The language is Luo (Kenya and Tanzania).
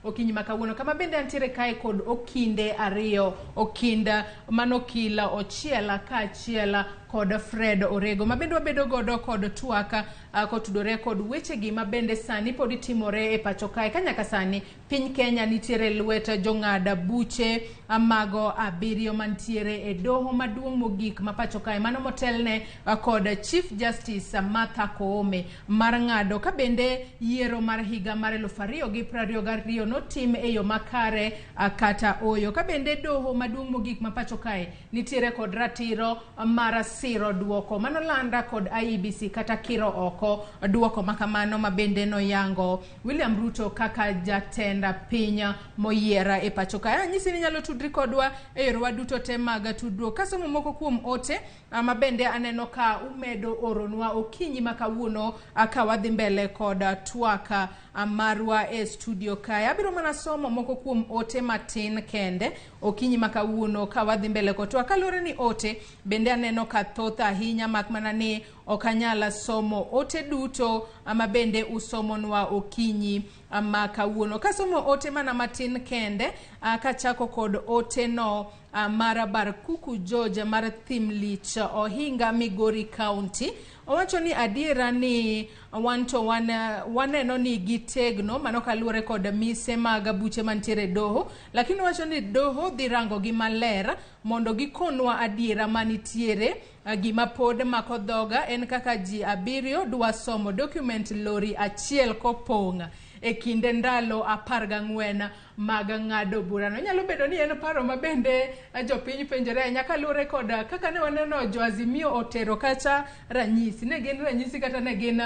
Okinyi ma kawuono kama bende antiere kae kod okinde ariyo, okind mano Okil Ochiela kaachiel kod Fred Orego ma bende wabedo godo kod twak kotudore kod wechegi ma bende sani pod timore e pacho kae ka nyaka sani piny Kenya nitiere lwet jong'ad buche mago abiriyo mantiere e doho maduong' mogik ma pacho kae mano motelne kod Chief Justice Martha Koome mar ng'ado ka bende yiero mar higa mar 2022 notim e yo makare kata oyo. Ka bende doho maduong' mogik ma pacho kae nitiere kod ratiro mar siro duoko manolanda kod IEBC kata kiro oko duoko makamano ma bende noyango William Ruto kaka jatend piny moyier e pacho kae. Anyisi ni inyalo tudri kodwa e yorewa duto te mag tudruok. Kasomo moko kuom ote ma bende aneno ka umedo oronwa okinyi ma kawuono ka wadhi mbele kod twak marwa e studio kae. Abiro mana somo moko kuom ote matin kende okinyi ma kawuono ka wadhi mbele kod twak. Kaluwore ni ote bende aneno ka thoth ahinya mak mana ni ok anyal somo ote duto ma bende usomonwa okinyi ma kawuono. Kasomo ote mana matin kende kachako kod ote no mar Barkuku George mar Thimlich Ohinga Migori County. Owacho ni adiera ni wan to wan waneno ni gitegno mano kaluwore kod mise mag buche mantiere e doho, lakini owacho ni doho dhi rango gi maler mondo gikonwa adiera manitiere. Gima pod mako dhoga en kaka ji abiriyo dwa somo document lori achiel kopong' e kinde ndalo 14 mag ng'ado burano. Nyalo bedo ni en paro ma bende jopiny penjore ahinya kaluwore kod kaka ne waneno jo Azimio otero kacha ranyisi. Ne gin ranyisi kata ne gin